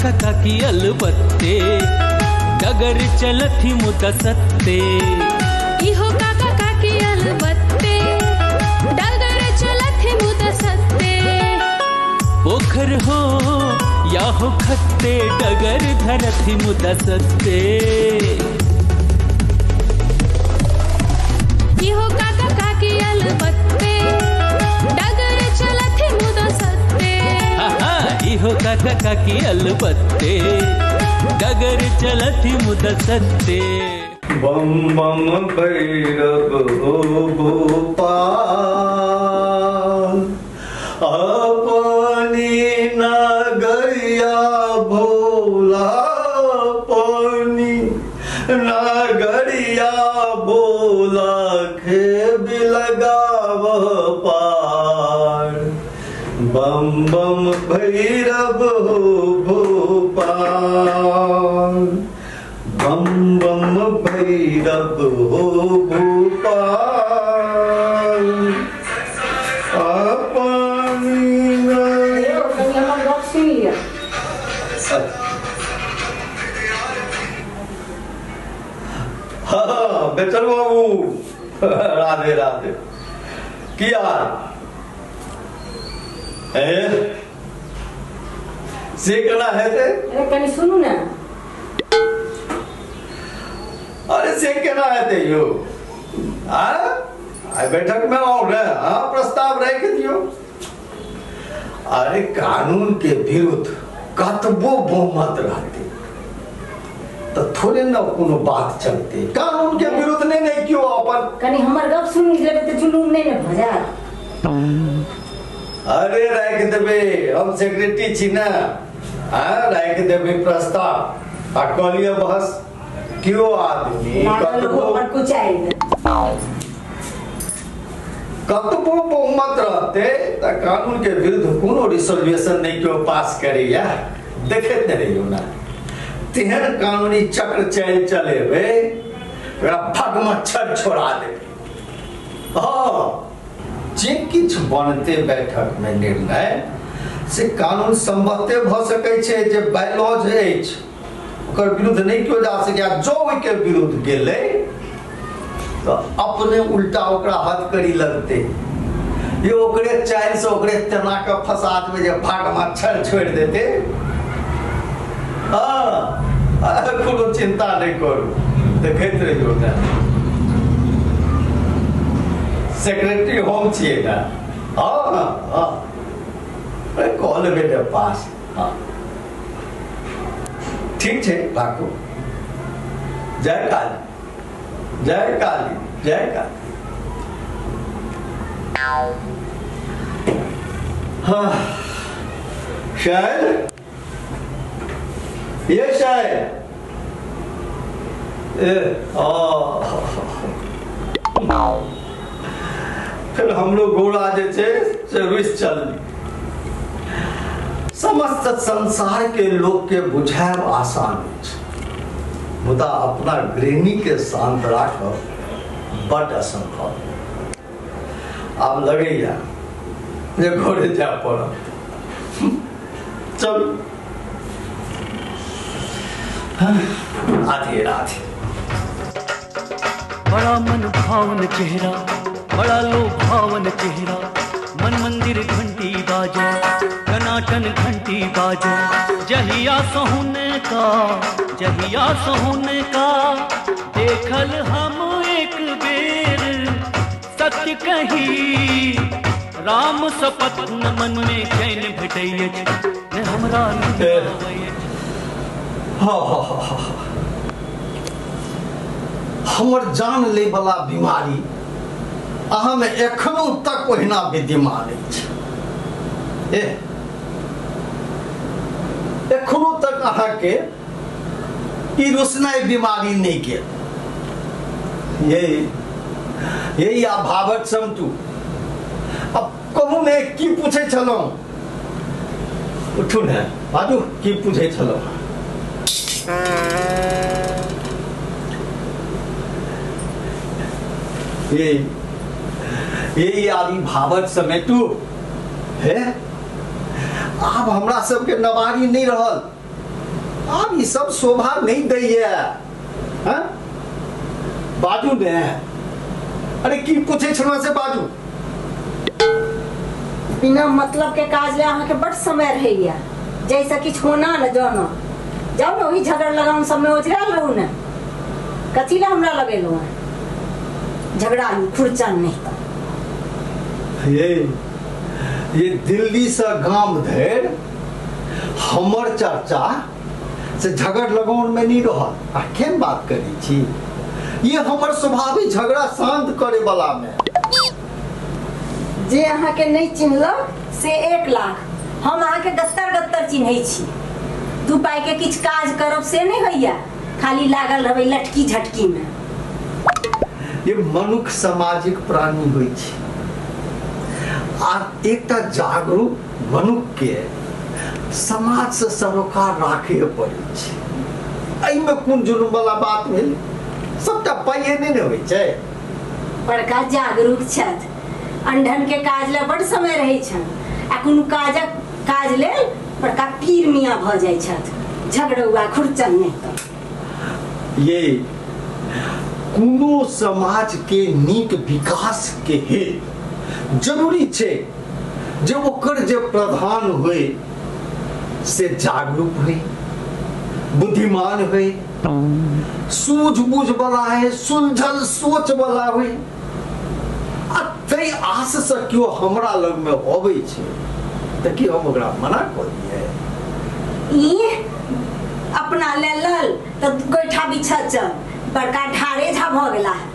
काका काकी अलबत्ते डगर चलथि मुदा सत्ते। इहो काका काकी अलबत्ते डगर चलथि मुदा सत्ते। पोखर हो या हो खत्ते डगर धरथि मुदा सत्ते। इहो काका काकी अलबत्ते डगर चलथि मुदा सत्ते। इहो काका काकी अलबत्ते डगर चलथि मुदा सत्ते। बम बम भैरव हो भोपाल अपनी नगरिया भोला अपनी नगरिया भोला खेब लगाव पार। बम बम भैरव हो भोपाल बम बम भैरव हो भोपाल अपनी। हाँ बेचल बाबू राधे राधे की हाल है से केना हेतै? अरे कनी सुनू ना। अरे से केना हेतै यौ? आइ बैठक में आउ ने, हाँ प्रस्ताव राखि दियौ। अरे कानून के विरुद्ध कतबो बहुमत रहते तो थोड़े न कोनो बात चलते। कानून के विरुद्ध नहीं नहीं क्यों अपन कनी हमर गप सुन लेबै त जुलूम नहीं ने भ जात। अरे राखि देबै, हम सेक्रेटरी छी ना। हाँ राखि देबै प्रस्ताव आ कहलिए बहस क्यों आदमी कतबो बहुमत रहते त कानून के विरुद्ध कोनो रिजोल्यूशन नहीं क्यों पास करैया। देखैत नहीं रहियो ना तेहन कानूनी चक्र चल चलेबै ओकरा फग मच्छर छोड़ा देबै। हाँ जे किछु बनते बैठक में निर्णय से कानून सम्मते भ सकै छै। जे बायलॉज अछि ओकर विरुद्ध नहीं क्यों जा सकै। जो ओहिके विरुद्ध गेलै तो अपने उल्टा ओकरा हथकड़ी लगते। ये ओकरे चालि से ओकरे तेना के फंसा देबै जे भाग मच्छर छोड़ि देते। हाँ कोनो चिंता नहीं करू, देखैत रहियौ ने सेक्रेटरी हम छियै ने। हाँ हाँ अरे कऽ लेबै ने पास। हाँ ठीक छै राखू। जय काली जय काली जय काली। हाँ शैल ये शैल फिर हम लोग गोरा जे छै से रुसि चल। समस्त संसार के लोग के बुझायब आसान अछि मुदा अपना गृहिणी के शांत राखब बड असंभव। आब लगैया जे घरे जाय पड़त। चल राधे राधे। बड़ा मन भावन चेहरा बड़ा लोभावन चेहरा मन मंदिर घंटी बाजे टनाटन घंटी बाजे। जहिया सोहने का देखल हम एक बेर सत्य कही राम शपथ न मन में चैन भेटै अछि ने हमरा नींद आबै अछि। हमर जान ले वाला बीमारी अहाँ में एखनो तक ओहिना विद्यमान अछि। एखनो तक अहाँ के ई रोशनाई बीमारी नहीं गेल। यही आ भावट समटू। अब कहू ने की पूछै छलहुँ? उठू ने बाजू की पूछै छलहुँ? यही आदि भावट समेटू है। आब हमरा सबके नवारी नहीं रहल। आब ई सब शोभा नहीं दैया। हाँ बाजू ने, अरे की पूछे छलहुँ से बाजू। बिना मतलब के काज ले अहाँके बड समय रहैया, जैसे किछु होना न जाना। जाउ ने ओही झगड़ लगाउन सबमे ओझरायल रहू ने, कथी लए हमरा लगेलहुँ हँ झगड़ा खुरचन। नहीं तो ये दिल्ली से गाम धरि हमर चर्चा से झगड़ लगाउन में नहीं रहल। आ केहन बात करै छी, ये हमर स्वभावी झगड़ा शांत करे वाला में। जे अहाँके नहीं चिन्हलक से 1 लाख, हम अहाँके गत्तर गत्तर चिन्है छी। 2 पाई के किछु काज करब से नहीं होइया, खाली लागल रहबै लटकी झटकी में। ये मनुख सामाजिक प्राणी होइ छै आ एकटा जागरूक मनुख के समाज से सरोकार राखे पड़ै छै। एहिमे कोन जुलुम वाला बात भेल? सबटा पाइए नहि ने होइ छै। बड़का जागरूक छथि, अंधन के काज ले बड़ समय रहै छनि आ कोनो काजक काज लेल बड़का पीर मियाँ भऽ जाइ छथि, झगड़ौआ खुरचन। नहीं तो ये कोनो समाज के नीक विकास के हेतु जरूरी छै जे ओकर जे प्रधान होय से जागरूक होय, बुद्धिमान होय, सूझबूझ वाला है, सुलझल सोच वाला होय। आ तै आस से केओ हमरा लग में अबै छै तऽ की हम ओकरा मना कऽ दियै? ई अपना ले लल तऽ गोइठा बिछल चल, बड़का ढारे झा भऽ गेला है।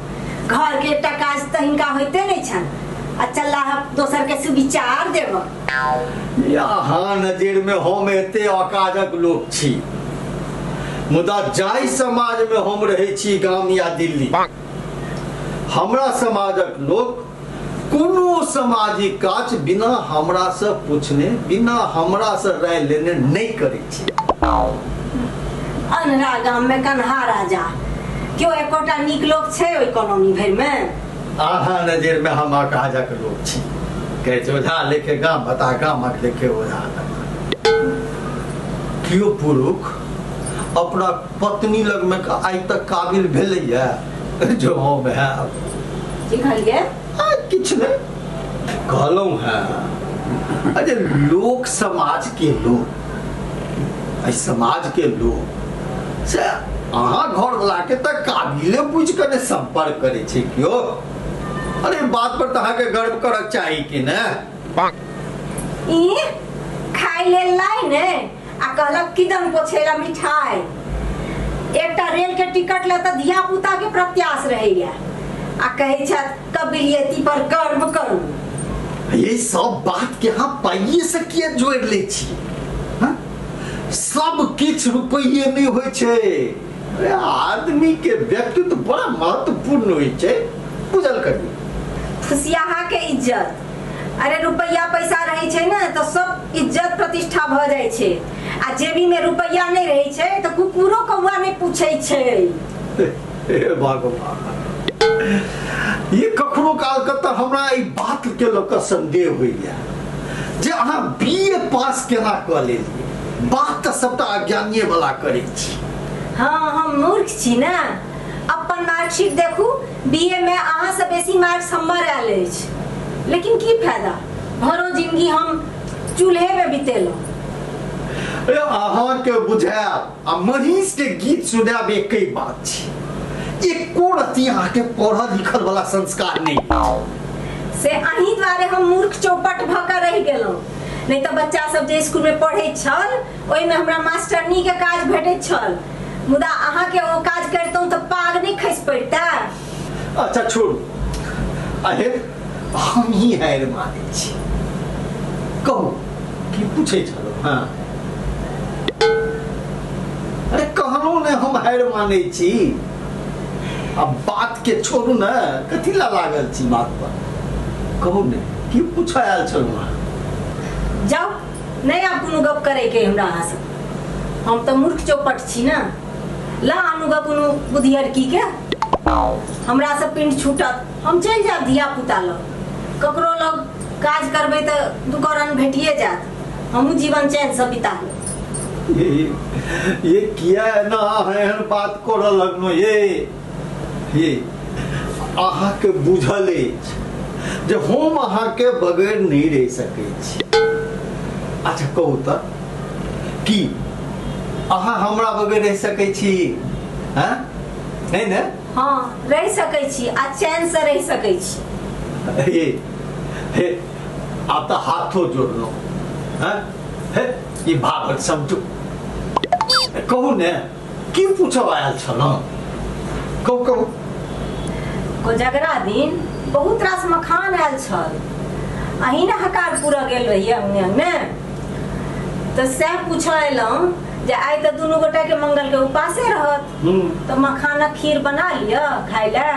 घर के एकटा काज तऽ हिनका होइते नहि छनि आ चलला है दोसर के सुविचार देब। यहाँ नजर में हम एते अकाजक लोक छी, मुदा जाहि समाज में हम रहै छी गाम या दिल्ली, हमरा समाजक लोक कोनो सामाजिक काज बिना हमरा से पूछने, बिना हमरा से राय लेने नहीं करै छै। अन्हरा गाम में कन्हा राजा, क्यों एकोटा नीक लोक छै ओहि कॉलोनी भरि में? आहा नजर में हम अकाजक लोक छी। कहै छै ओझा लेखे गाम बता, गामक लेखे ओझा। केओ पुरुष अपना पत्नी लग में आइ तक काबिल भेलैया जो हम है? की कहलियै? किछु नहीं कहलहुँ हैं। अरे लोक समाज के लोक, एहि समाज के लोक से अहाँ घर वाला के तऽ काबिले बुझि कऽ ने संपर्क करै छै केओ। अरे बात पर तऽ अहाँके गर्व करक चाही कि ने? ई खाय लेल लाइ ने आ कहलक किदन पोछेला मिठाई। एकटा रेल के टिकट ले तऽ धिया पुता के प्रत्याश रहैया आ कहै छथि कबिलियती पर गर्व करू। ये सब बात के अहाँ पाइए से किया जोड़ि लै छी? सब किछु रुपैये नहीं होइ छै। अरे आदमी के व्यक्तित्व बड़ा महत्वपूर्ण होइ छै, बुझल करियौ। फुसियाहा के इज्जत, अरे रुपैया पैसा रहै छै ने तऽ सब इज्जत प्रतिष्ठा भऽ जाइ छै, आ जेबी में रुपैया नहीं रहै छै तऽ कुकुरो कौआ नहीं पूछै छै। हे भगवान, ये कखनो काल के तऽ हमरा ई बात के लऽ कऽ संदेह होइया जे अहाँ बीए पास केना कऽ लेलियै? बात तऽ सबटा अज्ञानिये वाला करै छी। हाँ हम मूर्ख छी ने। अपन मार्कशीट देखू, बीए में अहाँ से बेसी मार्क्स हमर आयल अछि, लेकिन की फायदा, भरो जिंदगी हम चूल्हे में बितेलहुँ। अरे अहाँ के बुझायब आ महीष के गीत सुनायब एके बात छै। एको रत्ती अहाँ के पढ़ल लिखल वाला संस्कार नहीं से अहीं द्वारे हम मूर्ख चौपट भऽ कऽ रहि गेलहुँ। नहीं तऽ बच्चा सब जे स्कूल में पढ़ैत छल ओहिमे हमरा मास्टरनी के काज भेटैत छल, मुदा अहाँ के ओ काज करितहुँ तऽ पाग नहीं खसि पड़िता। अच्छा छोड़ू, अहे हम ही हारि मानै छी। कहू की पूछै छलहुँ? हाँ अरे कहलहुँ ने हम हारि मानै छी। अब बात के छोड़ू ने, कथी ला लागल छी बात पर? कहू ने की पूछऽ आयल छलहुँ अहाँ? जाउ, नहीं आब कोनो गप करे के हमरा अहाँ से, हम तऽ मूर्ख चौपट छी ने। ला आनू ग कोनो बुधियरकी के, हमरा से पिंड छूटत, हम चलि जायब धिया पुता लग। ककरो लग काज करबै तऽ 2 कौरन भेटिए जायत, हमहूँ जीवन चैन से बिता लेब। ये किया है ना एहन बात करऽ लगनो। ये अहाँके बुझल अछि जे हम अहाँके बगैर नहीं रह सकै छी। अच्छा कहू तऽ की अहाँ हमरा बगैर रह सकै छी? हाँ नहीं ने? हाँ रह सकै छी आ चैन से रह सकै छी। हे हे आब तऽ हाथो जोड़लो। हाँ हे ई भावक समझू। कहू ने की पूछब आयल छलहुँ? कहू कहू। कोजगरा दिन बहुत रास मखान आयल छल, अहीं ने हकार पूरा गेल रहियै अंगने अंगने, तऽ सएह पूछऽ एलहुँ जे आइ तऽ दुनू गोटा के मंगल के उपासे रहत, तऽ मखानक खीर बना लिअ खाय लए।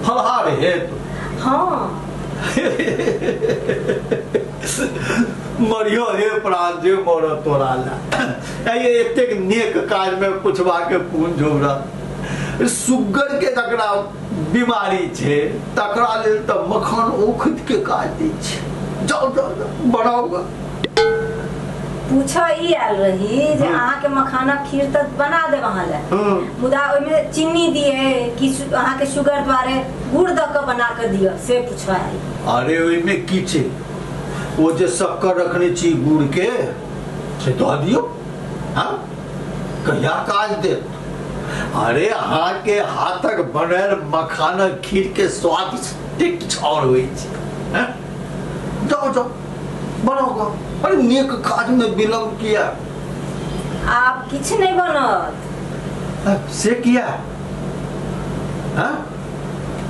फलहार हेतु? हाँ। मरियो हे प्राण जे मर तोरा ला। एतेक नेक काज में पुछबा के कोन जरूरत? सुगर के जकरा बीमारी छै तकरा लेल तऽ मखान औखध के काज दै छै। जाओ जाओ जाओ बनाओ। पूछऽ ई आयल रही जे अहाँके मखानक खीर तऽ बना देब अहाँ लए, मुदा ओहिमे चीनी दिए कि अहाँके शुगर द्वारे गुड़ दऽ कऽ बना कऽ दिअ, से पूछऽ आयल। अरे ओहिमे की छै, ओ जे शक्कर रखने छी गुड़ के से दऽ दियौ। हाँ कहिया काज देत? अरे अहाँके हाथक बनल मखानक खीर के स्वाद किछु आओर होइ छै। जाओ जाओ बनाओ गा। अरे नेक काज में विलम्ब किया? आब किछु नहीं बनत। से किया? हाँ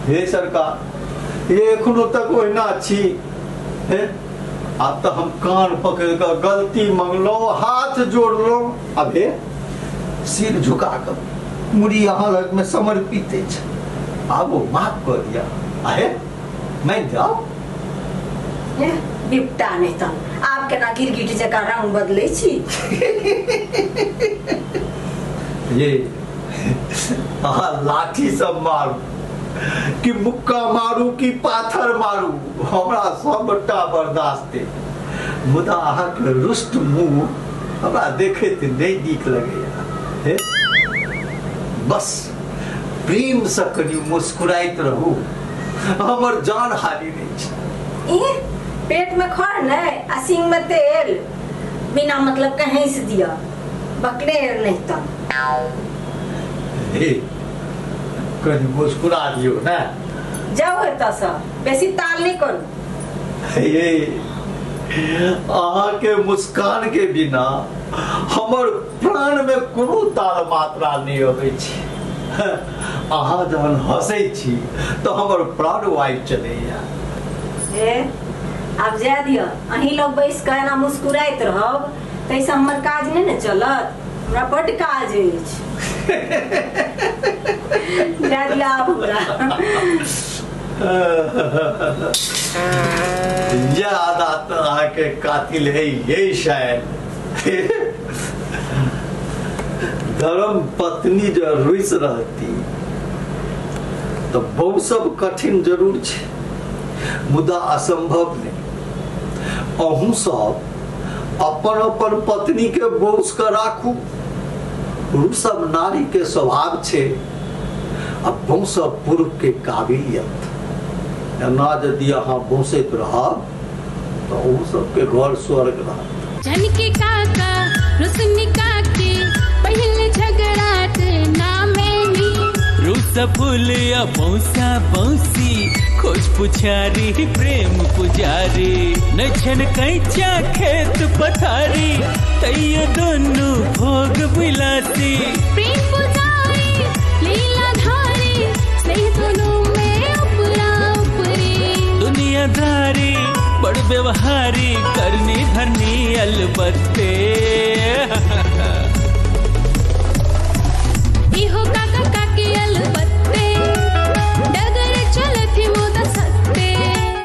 हे सरकार, ये एखनो तक ओहिना छी। हे आब तऽ हम कान पकड़ कऽ गलती मंगलहुँ, हाथ जोड़लहुँ, अब हे सिर झुका कऽ मुड़ी अहाँ लग में समर्पित अछि। आब ओ माफ कऽ दिअ। आहे मानि जाओ। बिपटा नहीं तऽ आब केना गिरगिट जकाँ रंग बदलै छी। ये अहाँ लाठी सब मारू कि मुक्का मारू कि पाथर मारू, हमरा सबटा बर्दाश्त है, मुदा अहाँके रुष्ट मुँह हमरा देखैत नहीं नीक लगैया। हे बस प्रेम से कनि मुस्कुराइत रहू, हमर जान हानि नहीं छै। पेट में खर नहीं आ सींग में तेल, बिना मतलब के हंस दिया बकरे नहीं तो। हे कनि मुस्कुरा दियौ ने। जाओ एतऽ से, बेसी ताल नहीं करू। हे अहाँके मुस्कान के बिना हमर प्राण में कोनो ताल मात्रा नहीं अबै छै। अहाँ जहन हंसै छी तऽ हमर प्राण वायु चलैया। ए आब जाय दिअ, अहीं लोग बैस कऽ एना मुस्कुराइत रहब ताहिसँ हमर काज नहि ने चलत, हमरा बड्ड काज अछि। जाय दिअ आब हमरा। यह आदत अहाँके कातिल है यही शायद। धर्म पत्नी जो रुस रहती तो बहु सब कठिन जरूर छै, मुदा असंभव नहीं। अहूँ सब अपन अपन पत्नी के बोस के राखू। रुसब नारी के स्वभाव छै आ बौसब पुरुष के काबिलियत। एना यदि अहाँ बौसैत रहब तऽ अहूँ सबके घर स्वर्ग रहत। झनकी काका रुसनी काकी पहले झगड़ात ना मैनी, रुस फूलिया बौसा बौसी खोज पुछारी प्रेम पुजारी, नछन कैचा खेत पथारी तैयो दोनों भोग विलासी। प्रेम पुजारी लीला धारी स्नेह दोनों में उपरा उपरी, दुनियादारी बड़ व्यवहारी करनी धरनी अलबत्ते।